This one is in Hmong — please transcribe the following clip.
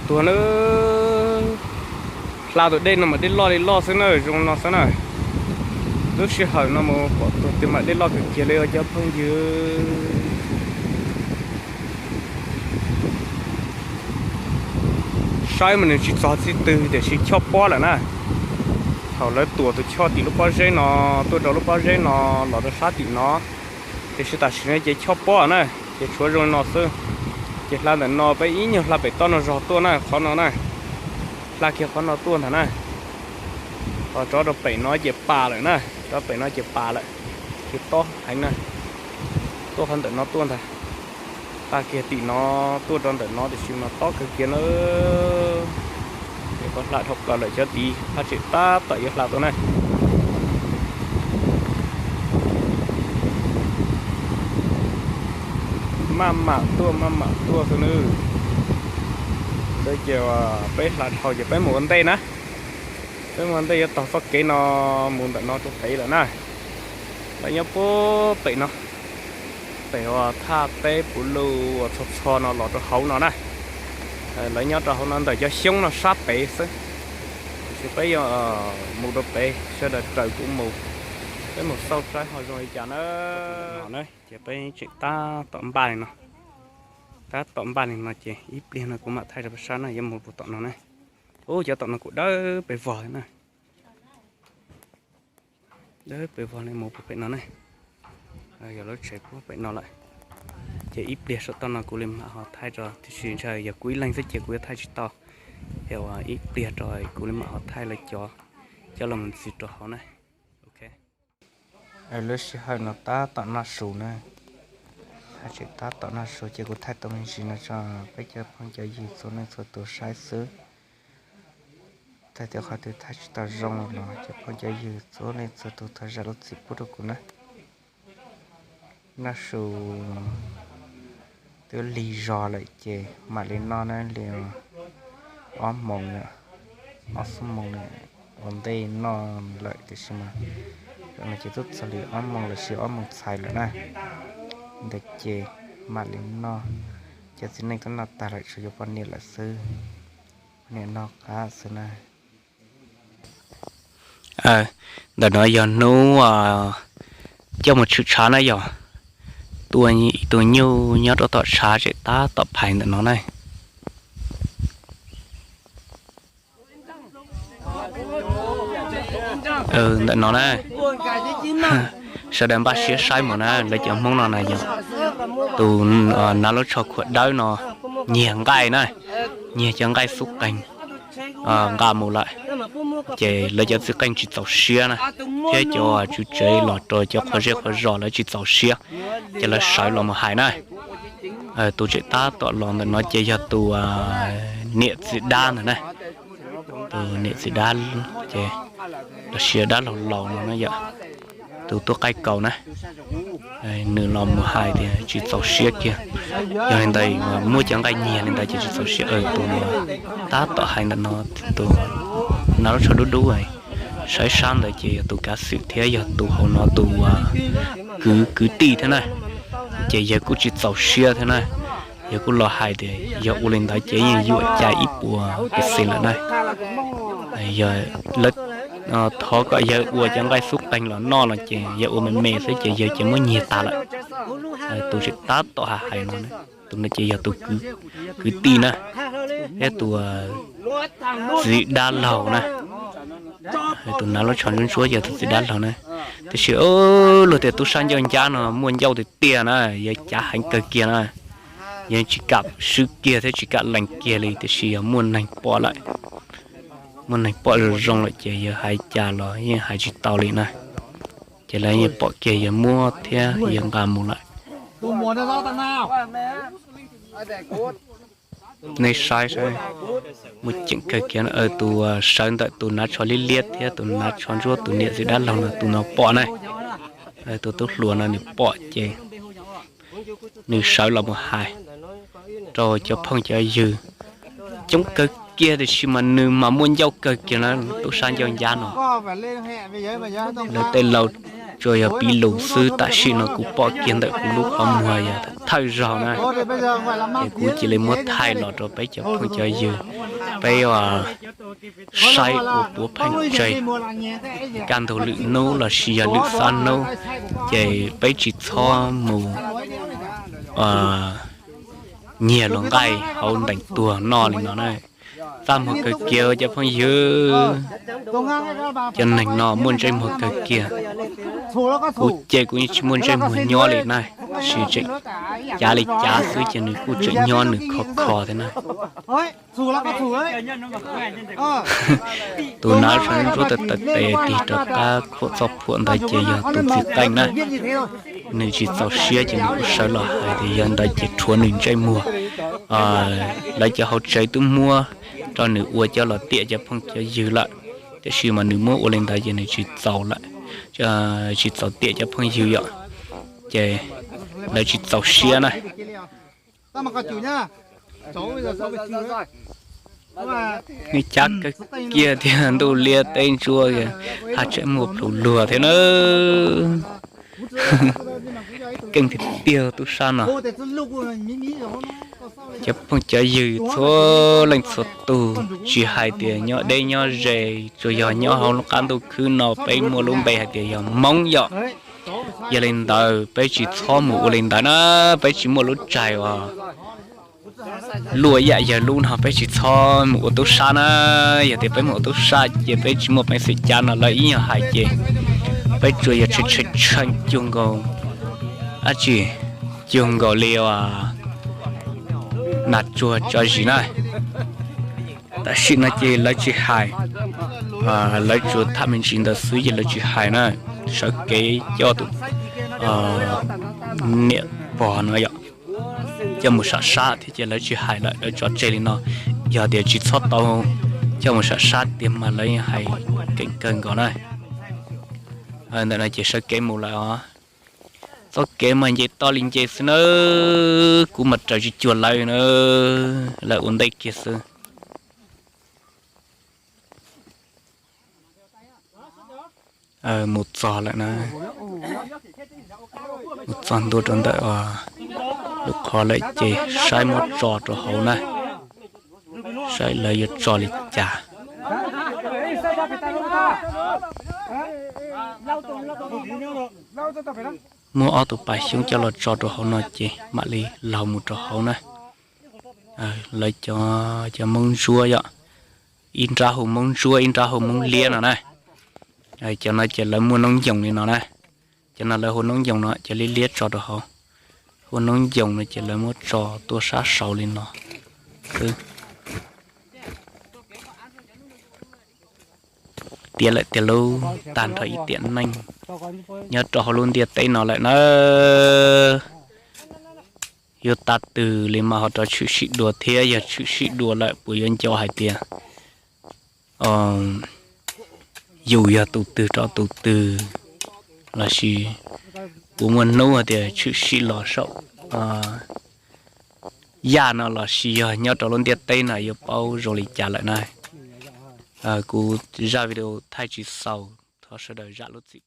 Tuag na, hla tus dej no mas dej loj li loj xwb na, zoo no xwb na. Lub sij hawm no mus pom tuag twg mas dej loj kawg kiag li os cov phooj ywg. Saib mas nws tsis txog txij twg tiam sis choj pob lawm na. Thaum lawv tuam tus choj tim lub pob zeb no tuaj rau lub pob zeb no los rau sab tim no, tiam sis tam sim no ces choj pob na, ces tshuav zoo no xwb. Ces hla ntawm no peb ib nyuag hla pem toj no zog tuaj na, qhov no na, hla kiag qhov no tuaj ntag na. Ho rov rau pem no ces pas lawm na, rov pem no ces pas lawm, ces tob heev na, tuaj qhov ntawm no tuaj ntag. Pas kiag tim no tuaj rau ntawm no tiam sis mas tob kawg kiag na. Ces kuv hla dhau plaws lawm, cov tid phaj tsem tab tom yuav hla tuaj na. Maj mam tuaj maj mam tuaj xwb nawb. Ces peb hla dhau ces peb mus ua ntej na. Peb mus ua ntej yuav taug txoj kev no mus ntawm no rau pem lawm na. Lawv nyob puag pem no, pem uas thaj teb puv lug uas txho txho no los rau hauv no na. Lawv nyob rau hauv no ntawm cov xyoob no sab pem xwb. Tiam sis peb yuav mus rau pem, sawv daws raws kuv mus, peb mus xauj saib ho zoo li cas na. Ces peb tseem tab tom npaj li no, tab tom npaj li no ces ib pliag no kuv mam thaij rau peb saib na, yuav mus puag tom no na. Ub, cov tom no kuj dawb pes vog na. Dawb pes vog li, mus puag pem no ne. Yog lub tsev puag pem no lawm. Ces ib pliag saum toj no kuv li mam ho thaij rau, tiam sis ntshe yog kuv ib leeg xwb ces kuv yuav thaij tsis tau. Yog ua ib pliag rau kuv li mam ho thaij lawv cov, coj los mus ntxiv rau hauv na. Lub sij hawm no tab tom noj su na, tseem tab tom noj su ces kuv thaij tau me ntsis no tso peb cov phooj cov ywg txhua leej txhua tus saib xwb. Thaij tias qhov twg thaij tsis tau zoo los cov phooj cov ywg txhua leej txhua tus thov zam lub txim pub rau kuv na. Noj su twb lig zog lawm ces mam li noj na, li ob moos, ob xuab moos ua ntej noj lawm tiam sis mas zaum no ces twb txog li ob moos los sis ob moos txhais lawm na. Ntawd ces mam li noj, cov txiv neej twb noj tag lawm tshuav yuav poj niam lawm xwb, poj niam noj qab xwb na. Ntawm no yog hnub coj mus tshwm tshav na yog, tua tus nyuj nyob rau tom tshav tseem tab tom phais ntawm no na. Ntawm no na, sawv daws npaj siab saib mus na, lawv cov Hmoob no na yog tus hnav lub tsho khuam dawb no nyiag nqaij na, nyiag cov nqaij xub qeeg nqa mus lawm, ces lawv cov txiv qeej tsis txaus siab na, thiab cov tswv tsev los rau cov qhua zej qhua zos lawv tsis txaus siab, ces lawv sawv los mus hais na. Tus tseem tab tom los ntawm no ces yog tus niam txiv dab ntawd na, tus niam txiv dab ces los sis dab laug laus no na yom, tus tuaj qaij kaus na. Nws los mus hais tias tsis txaus siab kiag, yog li ntawd muab cov nqaij nyiag li ntawd ces tsis txaus siab. Tus tab tom hais ntawm no, tus hnav lub tsho dub dub, saib sab ntawd ces yog tus kav xwm thiab yog tus hauv no tus kwv kwv tij thiab na, ces yawg kuj tsis txaus siab thiab na. Yawg kuj los hais tias yog ua li ntawd ces yeej yuam cai ib puas pes xees lawm na. Yog lawv thov kom yawg ua cov nqaij xub qeeg los noj no ces yawg ua me me xwb ces yawg ces muab nyiag tas lawm. Tus tseem tab tom hais hais no, tus no ces yog tus kwv tij na, thiab tus txiv dab laug na. Tus hnav lub tsho ntsuab ntsuab yog tus txiv dab laug na. Tiam sis luag tias tub sab ncauj ncab no muaj ncauj tiag tiag na, yawg cav heev kawg kiag na. Yawg tsis kam swb kiag thiab tsis kam lees kiag li, tiam sis yog muaj neeg pom lawm, muaj neeg pom zoo zoo lawm ces yawg hais cas los yeej hais tsis tau li na. Ces lawv yeej pom kiag yawg muab thiab yawg nqa mus lawm. Nej saib saib, muaj ceem kawg kiag. Tus sawv ntawm tus hnav tsho liab liab thiab tus hnav tsho ntsuab, tus niam txiv dab laug no, tus no pom na. Tus tub hluas no nws pom ces nws sawv los mus hais rau cov phooj cov ywg coob kawg kiag, tiam sis mas nws mas muaj ncauj kawg kiag na, tub sab ncauj ncab no. Lawv tej laus tsuas yog piv lus xwb, tam sim no kuv pom kiag ntawm kuv lub qhov muag yog thawj zaug na, ces kuv cia li muab thaij los rau peb cov phooj cov ywg, peb saib ua puav pheej tseg. Kaj ntug lwm hnub los sis yog lwm xab hnub, ces peb tsis txhob mus nyiag luag nqaij hauv ntees tuag noj li no na. Txaj muag kawg kiag cov phooj ywg, cov neeg no muaj ntsej muag kawg kiag. Kuv ces kuv yeej tsis muaj ntsej muag nyob li na, tab sis tseem cav li cav xwb ces nws kuj tseem nyob nws khov kho thiab na. Tus nav sawv ntsuab tawv tawv tes tig rov qab khuam txoj phuam ntawd ces yog tus txiv qeej na. Nws tsis txaus siab ces nws kuj sawv los hais tias yog ntawd ces rhuav nws ntsej muag. Lawv cov hauv tsev twb muab rau nws ua coj los tiam cov phooj cov ywg lawm, tiam sis mas nws muab ua li ntawd ces nws tsis txaus lawm, tsis txaus tiam cov phooj ywg yom, ces lawv tsis txaus siab na. Nej cab kawg kiag thiab, ntuj liab teb ntsuab, haj tseem muaj plhus luag thiab na. Keej tiag tiag tub sab no. Cov phooj cov ywg txhua leej txhua tus, tsis hais tias nyob deb nyob ze, tsuas yog nyob hauv lub qab ntuj khwb no peb muaj lub npe hais tias yog Hmoob yom. Yog li ntawd peb tsis txhob mus ua li ntawd na, peb tsis muaj lub tsaig uas luaj yam yawg lub no peb tsis txhob mus ua tub sab na. Yog tias peb mus ua tub sab ces peb tsis muaj peev xwm cab no lawv ib nyuag hais ces peb tsuas yog tshee tshee cuag nkaus dab tsi, cuag nkaus li nas tsuag tso zis na. Tam sim no ces lawv tsis hais, lawv tsuas tham me ntsis ntawd xwb ces lawv tsis hais na. Sawv kev coj tus niam pog no yom, coj mus sam sab thiab ces lawv tsis hais lawm, lawv tso tseg li no. Yog tias tsis txhob tau coj mus sam sab tiag mas lawv hais keem kawg nkaus na. Ntawm no ces sawv kev mus lawm os. Txoj kev mas nce toj li nce xwb na, kuv mas raws tsis cuag lawv na, lawv ua ntej kiag xwb. Mus txog lawm na, mus txog ntua rau ntawm lub qhov lawm ces saib muab tso rau hauv na, saib lawv yuav tso li cas. Muab ob tug pas xyoob coj los tso rau hauv no ces mam li laug mus rau hauv na. Lawv cov, cov Hmoob Ntsuab yom, ib nrab hu Hmoob Ntsuab ib nrab hu Hmoob Liab no na. Cov no ces lawv muaj noob ncoos li no na. Cov no lawv hu noob ncoos no, cov liab liab tso rau hauv, hu noob ncoos no ces lawv muab tso tuaj sab saud li no xwb. Tiav lawm tiag lauj, tag nrho ib tiam neej nyob rau hauv lub ntiaj teb no lawm na. Yuav tag twg li mas ho rov tshwm sim dua thiab, yog tshwm sim dua lawm puas yuav nco hais tias yus yog tus twg rau tus twg, lossis puas muaj hnub hais tias tshwm sim los saum yaj no lossis yog nyob rau lub ntiaj teb no yuav paub zoo li cas lawm na. Kuv zaj video thaij tsis xaus, thov sawv daws zam lub txim.